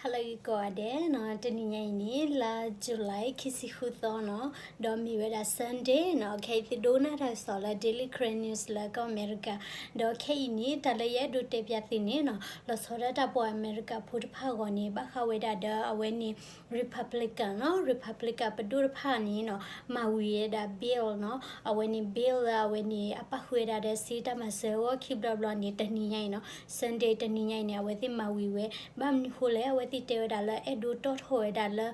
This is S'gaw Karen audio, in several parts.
ဟါလၢအဂ့ၤကိးဂၤဒဲးနီၤ, တနံၤညါအံၤန့ၣ် လါ July ခံဆံဃုသီနီၤ, ဒီးမ့ၢ်ဝဲဒၣ် Sunday နီၤ, ခဲအံၤသုဒိကနၣ်တၢ်ကစီၣ်လၢ Daily Karen News လၢကီၢ်အမဲရကၤ, ဒီးခဲအံၤန့ၣ် တၢ်လၢယအဲၣ်ဒိးတဲပၠးသုန့ၣ်နီၤ, လီၤဆီဒၣ်တၢ်ပှၤအမဲရကၤဖိတဖၣ်အဂီၢ်န့ၣ် ဘၣ်ဃးဝဲဒၣ်ဒီးအဝဲန့ၣ် Republican နီၤ, Republican ပဒိၣ်တဖၣ်န့ၣ်နီၤ, မၤဝံၤဝဲဒၣ် bill နီၤ, အဝဲန့ၣ် bill လၢအဝဲန့ၣ် အပၣ်ဃုာ်ဝဲဒၣ်ဒီးစ့တၢ်မၤစၢၤအဂီၢ်ခံဘျီဘျီန့ၣ် တနံၤညါအံၤနီၤ, Sunday တနံၤညါအံၤန့ၣ် အဝဲသ့ၣ်မၤဝံၤဝဲ, ဘၣ်မနုၤဃိလဲၣ် အဝဲသ့ၣ်တဲဝဲဒၣ်လၢအဲၣ်ဒိးတီၣ်ထီၣ်ဝဲဒၣ်လၢ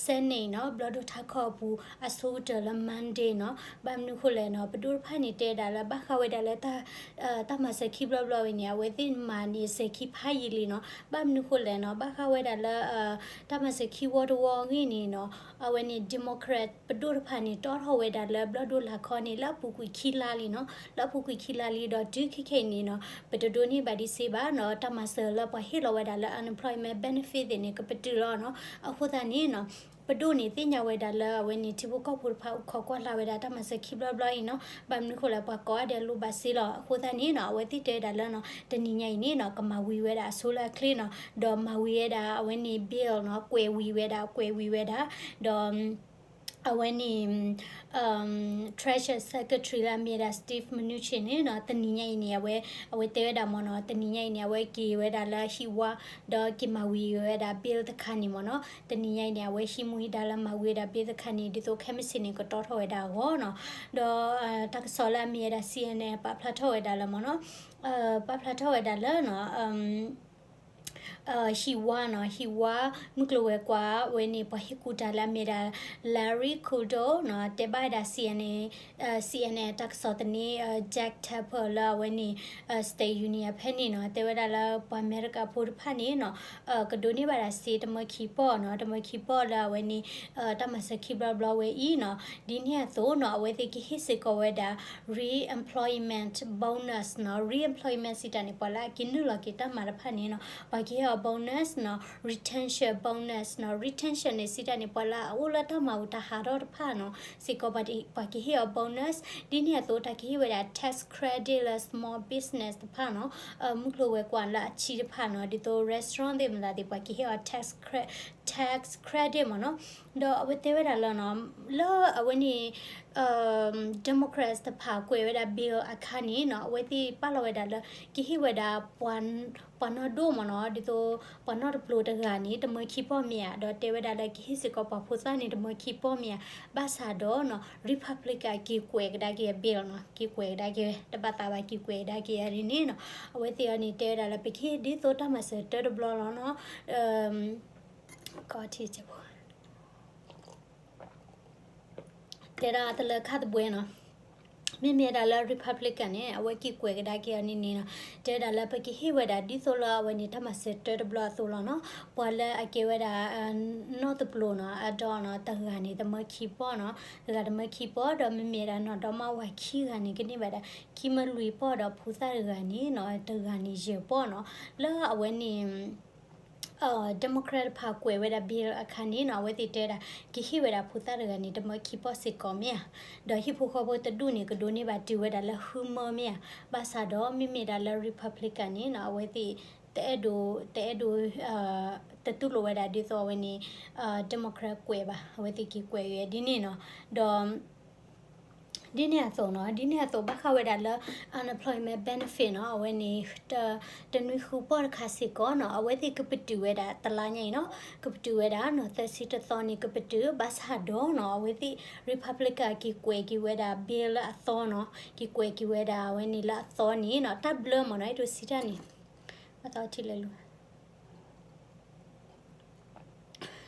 Senate နီၤ, ဘျီၣ်ဒိၣ်ထးခီၣ်အပူၤ အဆိကတၢၢ်လၢ Monday နီၤ, ဘၣ်မနုၤဃိလဲၣ်နီၤ, ပဒိၣ်တဖၣ်န့ၣ် တဲဒၣ်လၢဘၣ်ဃးဝဲဒၣ်လၢတၢ် တၢ်မၤစၢၤခံဘျီဘျီဝဲန့ၣ် အဝဲသ့ၣ်မၤန့ၣ်စဲၤခံဖးယံာ်လံနီၤ, ဘၣ်မနုၤဃိလဲၣ်နီၤ, ဘၣ်ဃးဝဲဒၣ်လၢ တၢ်မၤစၢၤခံဝီတဝီအဂ့ၢ်န့ၣ်နီၤ, အဝဲန့ၣ် Democrat ပဒိၣ်တဖၣ်န့ၣ် တီၣ်ထီၣ်ဝဲဒၣ်လၢဘျီၣ်ဒိၣ်ထးခီၣ်န့ၣ် လၢအပူၤကွံာ်ခံလါလံနီၤ, လၢအပူၤကွံာ်ခံလါလံဒီးတုၤခဲခဲအံၤန့ၣ်နီၤ, ပတဒိးန့ၢ်ဘၣ်ဒံးစ့ဘၣ်နီၤ, တၢ်မၤစၢၤလၢပှၤဟ့ၣ်လီၤဝဲဒၣ်လၢ unemployment benefit သ့ၣ်န့ၣ် ကပတုာ်လီၤနီၤ, အဃိသတးန့ၣ်နီၤ ပဒိၣ်န့ၣ်သ့ၣ်ညါဝဲဒၣ်လၢအဝဲန့ၣ် ထံဖိကီၢ်ဖိတဖၣ်အိၣ်ခိးကွၢ်လၢ်ဝဲဒၣ်တၢ်မၤစၢၤခံဘျီဘျီအံၤနီၤ, ဘၣ်မနုၤဃိလဲၣ် ပှၤကိးဂၤဒဲးလိၣ်ဘၣ်စ့လီၤ, အဃိသတးန့ၣ်နီၤ အဝဲသ့ၣ်တဲဝဲဒၣ်လၢနီၤ တနံၤညါအံၤန့ၣ်နီၤ ကမၤဝံၤဝဲဒၣ်အဆိလၢအချ့နီၤ, ဒီးမၤဝံၤဝဲဒၣ်အဝဲန့ၣ် bill နီၤ, ကွဲးဝံၤဝဲဒၣ် ကွဲးဝံၤဝဲဒၣ်, ဒီး အဝဲန့ၣ် Treasury Secretary လၢအမ့ၢ်ဝဲဒၣ် Steve Mnuchin န့ၣ်နီၤ, တနံၤညါအံၤန့ၣ် အဝဲ အဝဲတဲဝဲဒၣ်မ့ၢ်နီၤ, တနံၤညါအံၤန့ၣ် အဝဲက့ၤဝဲဒၣ်လၢဟံၣ်ဝါ ဒီးက့ၤမၤဝံၤဝဲဒၣ် bill တခါန့ၣ်မ့ၢ်နီၤ, တနံၤညါအံၤန့ၣ် အဝဲဟံးမူဟံးဒါလၢမၤဝံၤဝဲဒၣ် bill တခါန့ၣ် ဒ်သိးခဲမုၢ်ဆ့ၣ်န့ၣ် ကတီၣ်ထီၣ်ဝဲဒၣ်အဂီၢ်နီၤ, ဒီး တၢ်ကစီၣ်လၢအမ့ၢ်ဝဲဒၣ် CNN ပာ်ဖျါထီၣ်ဝဲဒၣ်လၢမ့ၢ်နီၤ, ပာ်ဖျါထီၣ်ဝဲဒၣ်လၢနီၤ ဟံၣ်ဝါနီၤ, ဟံၣ်ဝါ မုၢ်ကျိၤဝဲၤကွာ်ဝဲန့ၣ် ပှၤဟ့ၣ်ကူၣ်တၢ်လၢအမ့ၢ်ဒၣ် Larry Kudlow နီၤ, တဲဘၣ်ဝဲဒၣ် CNN, CNN တၢ်ကစီၣ်သန့ Jake Tapper လၢအဝဲန့ၣ် State Union ဖဲန့ၣ်နီၤ, တဲဝဲဒၣ်လၢပှၤအမဲရကၤဖိတဖၣ်န့ၣ်နီၤ, ကဒိးန့ၢ်ဘၣ်ဒၣ်စ့တမၢခံပီၢ်နီၤ, တမၢခံပီၢ်လၢအဝဲန့ၣ် တၢ်မၤစၢၤခံဘျီဘျီဝဲအံၤနီၤ, ဒ်န့ၣ်အသိးနီၤ အဝဲသ့ၣ်ကဟ့ၣ်စ့ၢ်ကီးဝဲဒၣ် re-employment bonus နီၤ, re-employment စံးတၢ်န့ၣ် ပှၤလၢအက့ၤနုာ်လီၤက့ၤတၢ်မၤတဖၣ်န့ၣ်နီၤ, ပှၤကဟ့ၣ်အီၤ bonus နီၤ, retention bonus နီၤ, retention န့ၣ် စံးတၢ်န့ၣ်ပှၤလၢအအိၣ်လၢတၢ်မၤအူတၢ်ဟးထီၣ်တဖၣ်နီၤ, စ့ၢ်ကီးပှၤကဟ့ၣ်အီၤ bonus, ဒ်န့ၣ်အသိးတၢ်ကဟ့ၣ်ဝဲဒၣ် tax credit လၢ small business တဖၣ်နီၤ, မုၢ်ကျိၤဝဲၤကွာ်လၢအဆံးတဖၣ်နီၤ, ဒ်သိး restaurant သ့ၣ်မတၤသ့ၣ် ပှၤကဟ့ၣ်အီၤ tax cre-, tax credit မ့ၢ်နီၤ, ဒီးအဝဲတဲဝဲဒၣ်လၢနီၤ, လၢအဝဲန့ၣ် Democrats တဖၣ်ကွဲးဝဲဒၣ် bill အခါန့ၣ်နီၤ, အဝဲသ့ၣ်ပာ်လီၤဝဲဒၣ်လၢ ကဟ့ၣ်ဝဲဒၣ် ပှၤနီၢ်ဒိၣ်မ့ၢ်နီၤ, ဒ်သိးပှၤနီၢ်တပျိၤတဂၤန့ၣ် တမၢခံပီၢ်မ့ၢ်ဧါ, ဒီးတဲဝဲဒၣ်လၢကဟ့ၣ်စ့ၢ်ကီးပှၤဖိသၣ်န့ၣ် တမၢခံပီၢ်မ့ၢ်ဧါ, ဘၣ်ဆၣ်ဒီးနီၤ Republican က့ၤကွဲးကဒါက့ၤ bill နီၤ, က့ၤကွဲးကဒါက့ၤဝဲ, တဘၣ်သးဘၣ် က့ၤကွဲးကဒါက့ၤအီၤဒ်န့ၣ်နီၤ, အဝဲသ့ၣ်အံၤန့ၣ် တဲဝဲဒၣ်လၢ ပကဟ့ၣ်ဒ်သိးတၢ်မၤစၢၤတၢ်တဘျီလီၤနီၤ, ကီထံၣ် တဲဒၣ်တလၢခါသဘှဲနီၤ, မ့မ့ၢ်ဒၣ်လၢ Republican န့ၣ် အဝဲက့ၤကွဲးကဒါက့ၤအီၤန့ၣ်န့ၣ်နီၤ, တဲဝဲဒၣ်လၢပကဟ့ၣ်ဝဲဒၣ်ဒ်သိးလၢအဝဲန့ၣ် တၢ်မၤစၢၤတၢ်တဘျီအသိးလီၤနီၤ, ပှၤလၢအကဲဝဲဒၣ် နီၢ်တပျိၤနီၤ, အဒိနီၤ, တဂၤန့ၣ် တမၢခံပီၢ်နီၤ, တဂၤတမၢခံပီၢ်, ဒီးမ့မ့ၢ်ဒၣ်နီၤ ဒီမါဝၤခံဂၤန့ၣ် ကန့ၢ်ဘၣ်ဒၣ် ခံမၢလွံၢ်ပီၢ်, ဒီးဖိသၣ်တဂၤန့ၣ်နီၤ, တဂၤန့ၣ်ယဲၢ်ပီၢ်နီၤ, လၢအဝဲန့ၣ် Democrat တဖၣ်ကွဲးဝဲဒၣ် bill အခါန့ၣ်နီၤ, အဝဲသ့ၣ်တဲဒၣ် ကဟ့ၣ်ဝဲဒၣ်ဖိသၣ်တဂၤန့ၣ် တမၢခံပီၢ်စ့ၢ်ကီးမ့ၢ်ဧါ, ဒီးဟံၣ်ဖိဃီဖိတဒူၣ်န့ၣ် ကဒိးန့ၢ်ဘၣ်တုၤဝဲဒၣ်လၢဃုမၢမ့ၢ်ဧါ, ဘၣ်ဆၣ်ဒီး မ့မ့ၢ်ဒၣ်လၢ Republican န့ၣ်နီၤ, အဝဲသ့ၣ် တအဲၣ်ဒိး တအဲၣ်ဒိး တတူၢ်လိာ်ဝဲဒၣ်ဒ်သိးအဝဲန့ၣ် Democrat ကွဲးဘၣ်, အဝဲသ့ၣ်က့ၤကွဲးဝဲဒ်န့ၣ်နီၤ, ဒီး ဒ်န့ၣ်အသိးနီၤ, ဒ်န့ၣ်အသိးဘၣ်ဃးဝဲဒၣ်လၢ unemployment benefit နီၤ, အဝဲန့ၣ် တနွံဃုပီၢ်တခါစ့ၢ်ကီးနီၤ, အဝဲသ့ၣ်ကပတုာ်ဝဲဒၣ်တလါညါအံၤနီၤ, ကပတုာ်ဝဲဒၣ်နီၤ, သၢဆံတသီန့ၣ် ကပတုာ်, ဘၣ်ဆၣ်ဒီးနီၤ, အဝဲသ့ၣ် Republican က့ၤကွဲးက့ၤဝဲဒၣ် bill လၢအသီနီၤ, က့ၤကွဲးက့ၤဝဲဒၣ်အဝဲန့ၣ်လၢအသီန့ၣ်နီၤ, တၢ်ဘျၢမ့ၢ်နီၤ, အဲၣ်ဒိးစံးတၢ်န့ၣ် ဘၣ်သးထံၣ်လဲၤလူၤ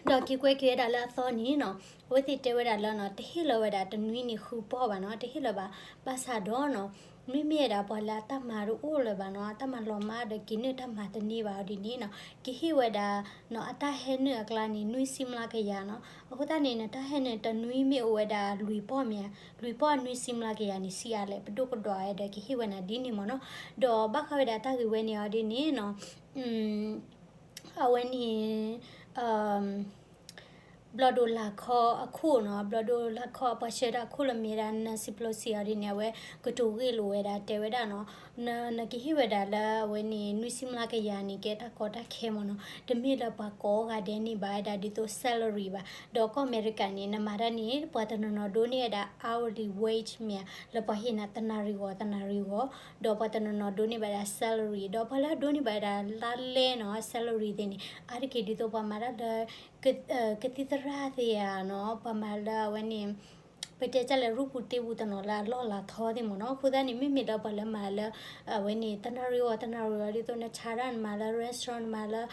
ဒီးက့ၤကွဲးက့ၤဝဲဒၣ်လၢအသီန့ၣ်နီၤ, အဝဲသ့ၣ်တဲဝဲဒၣ်လၢနီၤ, တဟ့ၣ်လီၤဝဲဒၣ်တနွံန့ၣ်ဃုပီၢ်ဘၣ်နီၤ, တဟ့ၣ်လီၤဘၣ်, ဘၣ်ဆၣ်ဒီးနီၤ, မ့မ့ၢ်ဝဲဒၣ်ပှၤလၢအတၢ်မၤတအိၣ်လၢၤဘၣ်နီၤ, အတၢ်မၤလီၤမၢ်ဒီးက့ၤနုာ်တၢ်မၤတန့ၢ်ဘၣ်အီၤဒ်န့ၣ်နီၤ, ကဟ့ၣ်ဝဲဒၣ်နီၤ, အတၢ်ဟဲနုာ်အကျါန့ၣ် နွံဆံမျးကယၤနီၤ, အဃိသတးန့ၣ် နတၢ်ဟဲနုာ်တနွံမ့ၢ်အိၣ်ဝဲဒၣ်လွံၢ်ပီၢ်မ့ၢ်ဧါ, လွံၢ်ပီၢ်နွံဆံမျးကယၤန့ၣ် ဆံးအါလဲၣ်, ပဒိၣ်ကဒီးဝဲဒီးကဟ့ၣ်ဝဲနၤဒ်န့ၣ်မ့ၢ်နီၤ, ဒီးဘၣ်ဃးဝဲဒၣ်တၢ်ဂ့ၢ်ဝဲန့ၣ်အီၤဒ်န့ၣ်နီၤ အဝဲန့ၣ် ဘျီၣ်ဒိၣ်လာ်ခီအခိၣ်နီၤ, ဘျီၣ်ဒိၣ်လာ်ခီအပှၤဆှၢတၢ်အခိၣ်လၢမ့ၢ်ဝဲဒၣ် Nancy Pelosi အီၤဒ်န့ၣ် အဝဲကတိၤဂ့ၢ်လိာ်ဝဲဒၣ်တဲဝဲဒၣ်နီၤ, နကဟ့ၣ်ဝဲဒၣ်လၢအဝဲန့ၣ် နွံဆံမျးကယၤန့ၣ် ကဲတၢ်ကီတၢ်ခဲမ့ၢ်နီၤ, တမ့ၢ်လၢပှၤကိးဂၤဒဲးန့ၢ်ဘၣ်ဝဲဒၣ်ဒ်သိး salary ဘၣ်. ဒီးကီၢ်အမဲရကၤန့ၣ် နမၤတၢ်န့ၣ် ပှၤတနီၤနီၤဒိးန့ၢ်ဝဲဒၣ် hourly wage မ့ၢ်ဧါ, လၢပှၤဟ့ၣ်နၤတနၣ်ရံၣ်ဂီၤတနၣ်ရံၣ်ဂီၤ, ဒီးပှၤတနီၤနီၤဒိးန့ၢ်ဘၣ်ဝဲဒၣ် salary, ဒီးပှၤလၢအဒိးန့ၢ်ဘၣ်ဝဲဒၣ်လါလဲနီၤ salary သ့ၣ်န့ၣ် အါတက့ၢ်ဒ်သိးပှၤမၤတၢ်လၢ ကသံၣ်သရၣ်သ့ၣ်ဧါနီၤ, ပှၤမၤလၢအဝဲန့ၣ် ပတဲတၢ်လၢ ရူပူၤတ့ပူၤတနီၤလၢအလီၢ်လၤထီသ့ၣ်မ့ၢ်နီၤ. အဃိသတးန့ၣ် မ့မ့ၢ်လၢပှၤလၢမၤလၢ အဝဲန့ၣ် တနၣ်ရံၣ်ဂီၤတနၣ်ရံၣ်ဂီၤ ဒ်သိးနဆါတၢ် နမၤလၢ restaurant နမၤလၢ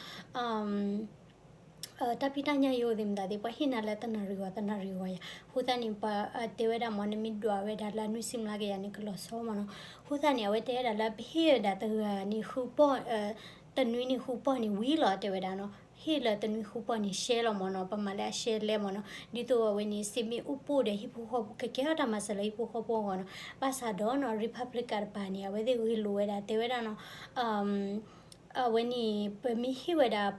တၢ်ဖံးတၢ်ညၣ်ယိသ့ၣ်မတၤသ့ၣ် ပှၤဟ့ၣ်နၤလၢတနၣ်ရံၣ်ဂီၤတနၣ်ရံၣ်ဂီၤယၤ. အဃိသတးန့ၣ် ပှၤတဲဝဲဒၣ်မ့ၢ် နမ့ၢ်ဒွးဝဲဒၣ်လၢနွံဆံမျးကယၤန့ၣ် ကလီၤဆီမ့ၢ်နီၤ. အဃိသတးန့ၣ် အဝဲတဲဝဲဒၣ်လၢ ပဟ့ၣ်ဝဲဒၣ်တဂၤန့ၣ် ဃုပီၢ် တနွံန့ၣ်ဃုပီၢ်န့ၣ်ဝံၤလီၤ တဲဝဲဒၣ်နီၤ. ဟ့ၣ်လၢတနွံဃုပီၢ်န့ၣ် ရှဲလီၤမ့ၢ်နီၤ, ပမၤလၢအရှဲလဲမ့ၢ်နီၤ. ဒ်သိးအဝဲန့ၣ် စ့မ့ၣ်အိၣ်ပိၢ်ဒီးဟံၣ်ဖိဃီဖိ ကကဲထီၣ်တၢ်မၤစၢၤလၢဟံၣ်ဖိဃီဖိအဂီၢ်နီၤ. ဘၣ်ဆၣ်ဒီးနီၤ Republican တပၤန့ၣ် အဝဲသ့ၣ်ဂ့ၢ်လိာ်ဝဲဒၣ် တဲဝဲဒၣ်နီၤ အဝဲန့ၣ် ပမ့ၢ်ဟ့ၣ်ဝဲဒၣ်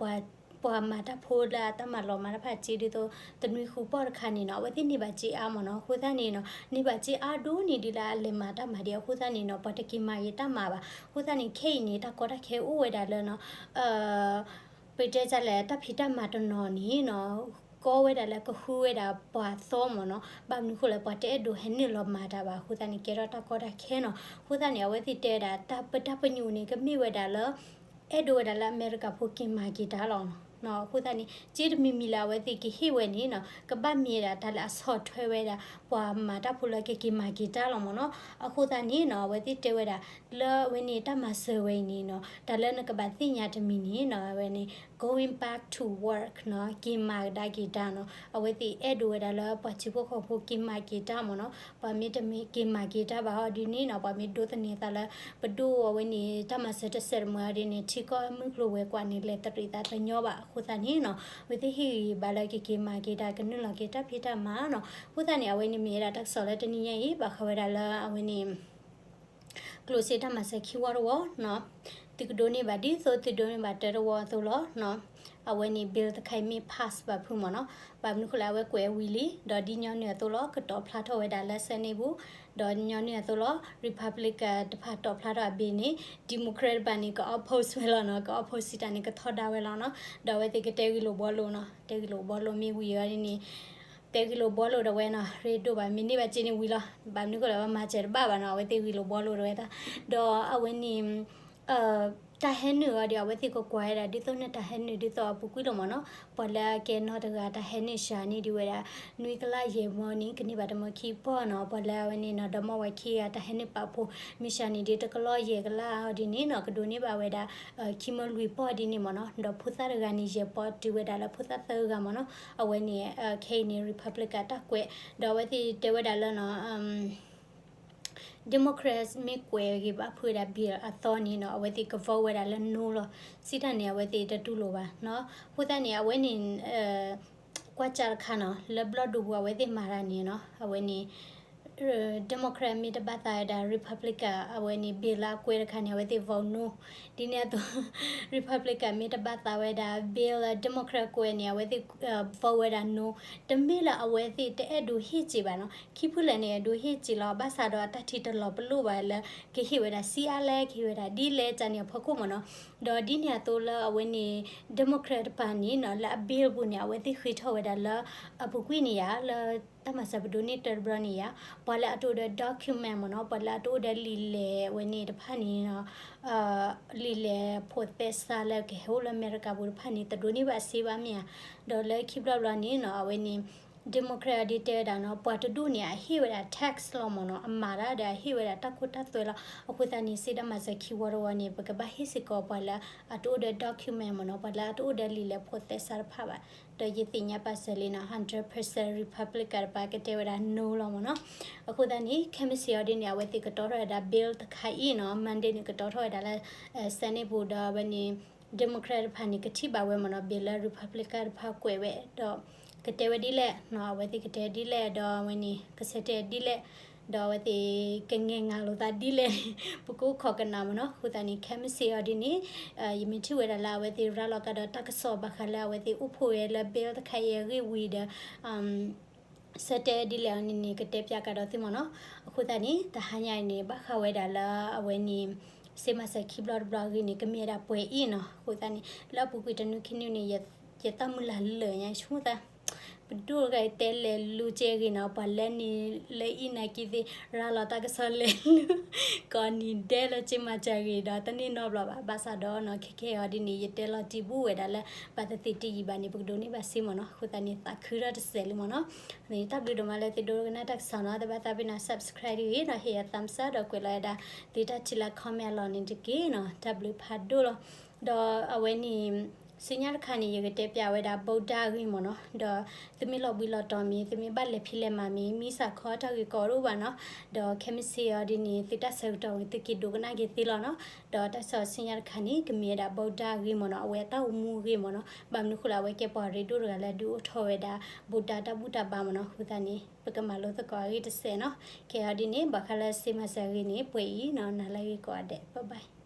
ပှၤမၤတၢ်ဖိလၢအတၢ်မၤလီၤမၤတၢ်တဖၣ်စ့ဒ်သိး တနွံဃုပီၢ်တခါန့ၣ်နီၤ အဝဲသ့ၣ်န့ၢ်ဘၣ်စ့အါမ့ၢ်နီၤ. အဃိသတးန့ၣ်နီၤ န့ၢ်ဘၣ်စ့အါဒိၣ်န့ၢ်ဒ်လၢအလဲၤမၤတၢ်မၤဒံး အဃိသတးန့ၣ်နီၤ ပှၤတက့ၤမၤက့ၤတၢ်မၤဘၣ်. အဃိသတးန့ၣ် ခဲအံၤန့ၣ် တၢ်ကီတၢ်ခဲအိၣ်ဝဲဒၣ်လၢနီၤ ပတဲတၢ်လဲၣ် တၢ်ဖံးတၢ်မၤတနီၤန့ၣ်နီၤ ကီဝဲဒၣ်လၢကဃုဝဲဒၣ်ပှၤသီမ့ၢ်နီၤ. ဘၣ်မနုၤဃိလဲၣ် ပှၤတအဲၣ်ဒိးဟဲနုာ်လီၤမၤတၢ်ဘၣ် အဃိသတးန့ၣ် ကဲထီၣ်တၢ်ကီတၢ်ခဲနီၤ. အဃိသတးန့ၣ် အဝဲသ့ၣ်တဲဝဲဒၣ် တၢ်ပတၢ်ပညိၣ်န့ၣ် ကမ့ၢ်ဝဲဒၣ်လၢ အဲၣ်ဒိးဝဲဒၣ်လၢအမဲရကၤဖိက့ၤမၤက့ၤတၢ်လီၤ. အဃိသတးန့ၣ် စ့တမံၤမံၤလၢအဝဲသ့ၣ်ကဟ့ၣ်ဝဲန့ၣ်နီၤ ကဘၣ်မ့ၢ်ဒၣ်တၢ်လၢအဆီၣ်ထွဲဝဲဒၣ် ပှၤမၤတၢ်ဖိလၢကက့ၤမၤက့ၤတၢ်လီၤမ့ၢ်နီၤ. အဃိသတးန့ၣ်နီၤ အဝဲသ့ၣ်တဲဝဲဒၣ် လၢအဝဲန့ၣ်တၢ်မၤစၢၤဝဲအံၤန့ၣ်နီၤ တၢ်လၢနကဘၣ်သ့ၣ်ညါတမံၤန့ၣ်နီၤ အဝဲန့ၣ် going back to work နီၤ က့ၤမၤကဒါက့ၤတၢ်နီၤ. အဝဲသ့ၣ်အဲၣ်ဒိးဝဲဒၣ်လၢပှၤထံဖိကီၢ်ဖိက့ၤမၤက့ၤတၢ်မ့ၢ်နီၤ. ပှၤမ့ၢ်တမ့ၢ်က့ၤမၤက့ၤတၢ်ဘၣ်ဟီဒ်န့ၣ်နီၤ ပှၤမ့ၢ်ဒိးသန့ၤသးလၢ ပဒိၣ်အဝဲန့ၣ် တၢ်မၤစၢၤတစဲးတမှဲၤအီၤဒ်န့ၣ် ထံကီၢ်အမုၢ်ကျိၤဝဲၤကွာ်န့ၣ် လဲၤတရံးသးတညီဘၣ်. အဃိသတးန့ၣ်နီၤ အဝဲသ့ၣ်ဟ့ၣ်ဂံၢ်ဘါလၢကက့ၤမၤက့ၤတၢ် ကနုာ်လီၤက့ၤတၢ်ဖံးတၢ်မၤနီၤ. အဃိသတးန့ၣ် အဝဲန့ၣ်မ့ၢ်ဝဲဒၣ်တၢ်ကစီၣ်လၢတနံၤညါအံၤ ဘၣ်ဃးဝဲဒၣ်လၢအဝဲန့ၣ် ကျိၣ်စ့တၢ်မၤစၢၤခံဝီတဝီနီၤ သုကဒိးန့ၢ်ဘၣ်ဒ်သိးသုဒိးန့ၢ်ဘၣ်တၢတဝီအသိးလီၤ. အဝဲန့ၣ် bill တခါအံၤမ့ၢ် pass ဘၣ်ဖုးမ့ၢ်နီၤ ဘၣ်မနုၤဃိလဲၣ် အဝဲကွဲးဝံၤလံ ဒီးဒ်ညီနုၢ်အသိးလီၤ ကတီၤဖျါထီၣ်ဝဲဒၣ်လၢ Senate ပူၤ ဒီးညီနုၢ်အသိးလီၤ Republican တဖၣ်တီၤဖျါထီၣ်အဘ့ၣ်န့ၣ် Democrat တဖၣ်န့ၣ် က oppose ဝဲလီၤနီၤ က oppose စံးတၢ်န့ၣ် ကထီဒါဝဲလီၤနီၤ. ဒီးအဝဲသ့ၣ်ကတဲဂ့ၢ်လိာ်ဘှီလိာ်နီၤ တဲဂ့ၢ်လိာ်ဘှီလိာ်မ့ၢ်ဝံၤအီၤဒ်န့ၣ် တဲဂ့ၢ်လိာ်ဘှီလိာ်ဒၣ်ဝဲနီၤ ရ့ဒိၣ်ဘၣ် မ့ၢ်န့ၢ်ဘၣ်စ့န့ၣ်ဝံၤလီၤ. ဘၣ်မနုၤဃိလဲၣ် ဘၣ်မၤစၢၤတဘၣ်ဘၣ်နီၤ အဝဲသ့ၣ်ဂ့ၢ်လိာ်ဘှီလိာ်ဒၣ်ဝဲတၢ် ဒီးအဝဲန့ၣ် တၢ်ဟဲနုာ်အီၤဒီး အဝဲသ့ၣ်ကကွၢ်ဝဲဒၣ် ဒ်သိးနတၢ်ဟဲနုာ်ဒ်သိးအပူၤကွံာ်လီၤမ့ၢ်နီၤ. ပှၤလၢအကဲနီတဂၤ တၢ်ဟဲနုာ်စှၤန့ၢ်ဒံးဝဲဒၣ် နွံကလးယဲၢ်မၢန့ၣ် ကန့ၢ်ဘၣ်တမၢခံပီၢ်နီၤ. ပှၤလၢအဝဲန့ၣ်နီၤ ဒီမါဝၤခံဂၤ တၢ်ဟဲနုာ်ပာ်ဖှိၣ် မ့ၢ်စှၤန့ၢ်ဒံး တကလးယဲၢ်ကလးအီၤဒ်န့ၣ်နီၤ ကဒိးန့ၢ်ဘၣ်ဝဲဒၣ် ခံမၢလွံၢ်ပီၢ်ဒ်န့ၣ်မ့ၢ်နီၤ. ဒီးဖိသၣ်တဂၤန့ၣ် ယဲၢ်ပီၢ် တုၤဝဲဒၣ်လၢဖိသၣ်သၢဂၤမ့ၢ်နီၤ. အဝဲန့ၣ် ခဲအံၤန့ၣ် Republican တၢ်ကွဲး ဒီးအဝဲသ့ၣ်တဲဝဲဒၣ်လၢနီၤ Democrats မ့ၢ်ကွဲးဂ့ၤဘၣ်ဖုးဝဲဒၣ် bill အသီန့ၣ်နီၤ အဝဲသ့ၣ်က vote ဝဲဒၣ်လၢ no လီၤ. စံးတၢ်န့ၣ် အဝဲသ့ၣ်တတူၢ်လိာ်ဘၣ်နီၤ. အဃိသတးန့ၣ် အဝဲန့ၣ် ကွၢ်ကၢ်တခါနီၤ လၢဘျီၣ်ဒိပူၤ အဝဲသ့ၣ်မၤတၢ်န့ၣ်နီၤ အဝဲန့ၣ် Democrat မ့ၢ်တဘၣ်သးဝဲဒၣ် Republican အဝဲန့ၣ် bill လၢအကွဲးတခါန့ၣ် အဝဲသ့ၣ် vote no ဒ်န့ၣ်အသိး Republican မ့ၢ်တဘၣ်သးဝဲဒၣ် bill လၢ Democrat ကွဲးန့ၣ် အဝဲသ့ၣ် vote ဝဲဒၣ် no တမ့ၢ်လၢအဝဲသ့ၣ်တအဲၣ်ဒိးဟ့ၣ်စ့ဘၣ်နီၤ. ခံဖုလဲၣ်န့ၣ် အဲၣ်ဒိးဟ့ၣ်စ့လီၤ. ဘၣ်ဆၣ်ဒီးအတၢ်ထံၣ်တလီၤပလိာ်ဘၣ်လၢ ကဟ့ၣ်ဝဲဒၣ်စ့အါလဲၣ် ကဟ့ၣ်ဝဲဒၣ်ဒ်လဲၣ် တၢ်န့ၣ်အဖီခိၣ်မ့ၢ်နီၤ. ဒီးဒ်န့ၣ်အသိးလၢအဝဲန့ၣ် Democrat တပၤန့ၣ်နီၤ လၢအ bill ပူၤန့ၣ် အဝဲသ့ၣ်ဃ့ထီၣ်ဝဲဒၣ်လၢ အပူၤကွံာ်န့ၣ်ယါ လၢတၢ်မၤစၢၤပဒိးန့ၢ်တၢ်တဘျီန့ၣ်ယါ ပှၤလၢအတအိၣ်ဒီး document မ့ၢ်နီၤ ပှၤလၢအတအိၣ်ဒီးလံာ်လဲၢ်ဝဲန့ၣ်တဖၣ်န့ၣ်နီၤ လံာ်လဲၢ်ဖိးသဲစးလၢကဟဲအိၣ်လၢအမဲရကၤပူၤတဖၣ်န့ၣ် တဒိးန့ၢ်ဘၣ်စ့ဘၣ်မ့ၢ်ဧါ. ဒီးလၢခံဘျီဘျီန့ၣ်နီၤ အဝဲန့ၣ် Democrat အီၤဒ်တဲဝဲဒၣ်နီၤ ပှၤတဒူၣ်န့ၣ် အဟ့ၣ်ဝဲဒၣ် tax လီၤမ့ၢ်နီၤ အမၤတၢ်ဒီးအဟ့ၣ်ဝဲဒၣ်တၢ်ခိတၢ်သွဲလီၤ. အဃိသတးန့ၣ် စ့တၢ်မၤစၢၤခံဝီတဝီန့ၣ် ပကဘၣ်ဟ့ၣ်စ့ၢ်ကီးပှၤလၢအတအိၣ်ဒီး document မ့ၢ်နီၤ ပှၤလၢအတအိၣ်ဒီးလံာ်လဲၢ်ဖိးသဲစးတဖၣ်ဘၣ်. ဒီးယသ့ၣ်ညါပာ်စၢၤလံနီၤ hundred percent Republican တပၤကတဲဝဲဒၣ် no လီၤမ့ၢ်နီၤ. အဃိသတးန့ၣ် ခဲမုၢ်ဆ့ၣ်အီၤဒ်န့ၣ် အဝဲသ့ၣ်ကတီၤထီၣ်ဝဲဒၣ် bill တခါအံၤနီၤ Monday န့ၣ် ကတီၤထီၣ်ဝဲဒၣ်လၢ Senate ပူၤ ဒီးအဝဲန့ၣ် Democrat တဖၣ်န့ၣ် ကထံၣ်ဘၣ်ဝဲမ့ၢ်နီၤ bill လၢ Republican တဖၣ်ကွဲးဝဲ ဒီးကတဲဝဲဒ်လဲၣ်နီၤ အဝဲသ့ၣ်ကတဲဒ်လဲၣ် ဒီးအဝဲန့ၣ် ကဆၢတဲာ်ဒ်လဲၣ် ဒီးအဝဲသ့ၣ်ကငဲၢ်ငါလိာ်သးဒ်လဲၣ်န့ၣ် ပကအိၣ်ခိးကနၣ်မ့ၢ်နီၤ. အဃိသတးန့ၣ် ခဲမုၢ်ဆ့ၣ်အီၤဒ်န့ၣ် ယမ့ၢ်ထံၣ်ဝဲဒၣ်လၢအဝဲသ့ၣ်ရၤလီၤကဒီးတၢ်ကစီၣ်ဘၣ်ဃးလၢအဝဲသ့ၣ်အိၣ်ဖှိၣ်ဝဲလၢ bill တခါအံၤအဂ့ၢ်ဝံၤဒီး ဆၢတဲာ်ဒ်လဲၣ်အီၤန့ၣ်န့ၣ် ကတဲပၠးကဒီးသုမ့ၢ်နီၤ. အဃိသတးန့ၣ် တဟါညါအံၤန့ၣ် ဘၣ်ဃးဝဲဒၣ်လၢအဝဲန့ၣ် စ့မၤစၢၤခံဘျီတဘျီအဂ့ၢ်န့ၣ် ကမ့ၢ်ဝဲဒၣ်ပှဲၤအံၤနီၤ. အဃိသတးန့ၣ် လၢအပူၤကွံာ်တနွံခံနွံန့ၣ် ယသးမုၢ်လၢ်လၢာ်ညါဆိသး ပဒိၣ်တဂၤအံၤတဲလဲၤလူၤကဲဂ့ၤနီၤ, ပှၤလဲၤနုာ်လၢအံၤနာ်က့သ့ၣ် ရၤလီၤတၢ်ကစီၣ်လဲၤလူၤ ကိးနံၤဒဲးလၢစ့မၤစၢၤဂ့ၤဒီး တန့ၢ်နီတဘျီဘၣ်. ဘၣ်ဆၣ်ဒီးနီၤ ခဲခဲအံၤဒ်န့ၣ် ယတဲလီၤတံၢ်ဘူးဝဲဒၣ်လၢ ဘၣ်သ့ၣ်သ့ၣ်တယံာ်ဘၣ်န့ၣ် ပကဒိးန့ၢ်ဘၣ်စ့မ့ၢ်နီၤ. အဃိသတးန့ၣ် သးခုထီၣ်တစဲးလံမ့ၢ်နီၤ. တၢ်ဘျုးဒိၣ်မးလၢသုဒိကနၣ်တၢ်ကစီၣ်နီၤ. တဘၣ်သးပ့ၤနီၤ subscribe တဂ့ၤဒီး ဟ့ၣ်ယၤ thumbs up ဒီးကွဲးလီၤဝဲဒၣ် သုတၢ်ထံၣ်လၢ comment အလီၢ်န့ၣ်တက့ၢ်နီၤ. တၢ်ဘျုးဖးဒိၣ်လီၤ. ဒီးအဝဲန့ၣ် ဆူညါတခါန့ၣ် ယကတဲပျးဝဲဒၣ် ဗုဒ္ဓ အဂ့ၢ်မ့ၢ်နီၤ. ဒီးသုမ့ၢ်လီၤဘှံးလီၤတီၤမ့ၢ် သုမ့ၢ်ဘၣ်လဲၤဖံးလဲၤမၤမ့ၢ် မံစးခီတၢ်ဂ့ၢ်ကီတအိၣ်ဘၣ်နီၤ. ဒီးခဲမုၢ်ဆ့ၣ်အံၤဒ်န့ၣ် သုတၢ်ဆၢကတီၢ်ဝံၤ သုက့ၤဒိကနၣ်က့ၤသ့လီၤနီၤ. ဒီးတၢ်ကစီၣ်ဆူညါတခါန့ၣ် ကမ့ၢ်ဝဲဒၣ် ဗုဒ္ဓ အဂ့ၢ်မ့ၢ်နီၤ, အဝဲအတၢ်အိၣ်မူအဂ့ၢ်မ့ၢ်နီၤ. ဘၣ်မနုၤဃိလဲၣ် အဝဲကဲပှၤရ့ဒိၣ်တဂၤလၢဒုးအိၣ်ထီၣ်ဝဲဒၣ် ဗုဒ္ဓ တၢ်ဘူၣ်တၢ်ဘါမ့ၢ်နီၤ. အဃိသတးန့ၣ် ပကမၤလိသကိးအဂ့ၢ်တစဲးနီၤ. ခဲအံၤဒ်န့ၣ် ဘၣ်ဃးလၢစ့မၤစၢၤအဂ့ၢ်န့ၣ် ပှဲၤအံၤနီၤ. နၤလၢအဂ့ၤကိးဂၤဒဲး bye bye.